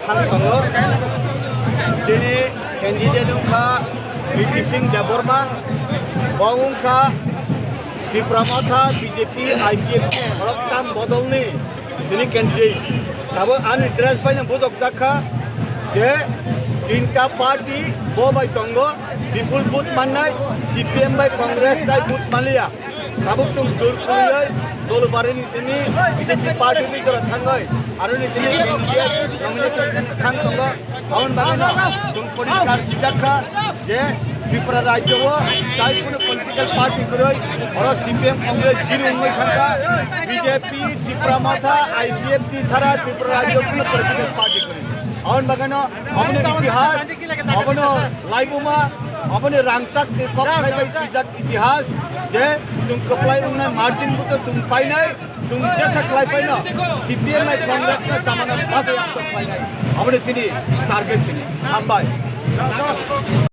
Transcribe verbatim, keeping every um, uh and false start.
Thang tongo. Chini candidate wngkha Kriti Singh Debbarma, bo wngkha Tipra Motha B J P I P F T khoroktham bodolni tini candidate. Tabuk ani dress baino bujokjak kha je tinta party bo bai tongo, bipul vote mannai C P M bai Congress tai vote manliya. Tabuk chwng dur kwrwiwi Dolubarini simi B J P party ni jora thangwi, aroni simi candidate nomination thang tongo. Aboni bagwino chwng poriskar sijak kha je Tripura rajyo o tai kunu political party kwrwi, oro C P M Congress zero wngwi thangkha, B J P, Tipra Motha, I P F T sara Tripura rajyo kunu political party kwrwi. Aboni bagwino aboni itihas, abono laibuma, aboni rangchak ni kok khai bai swijak itihas je chwng kwplai wngnai margin buto chwng painai, chwng jesa khlai paino C P M bai Congress no jamana basa yakto khlainai. Aboni chini target chini. Hambai.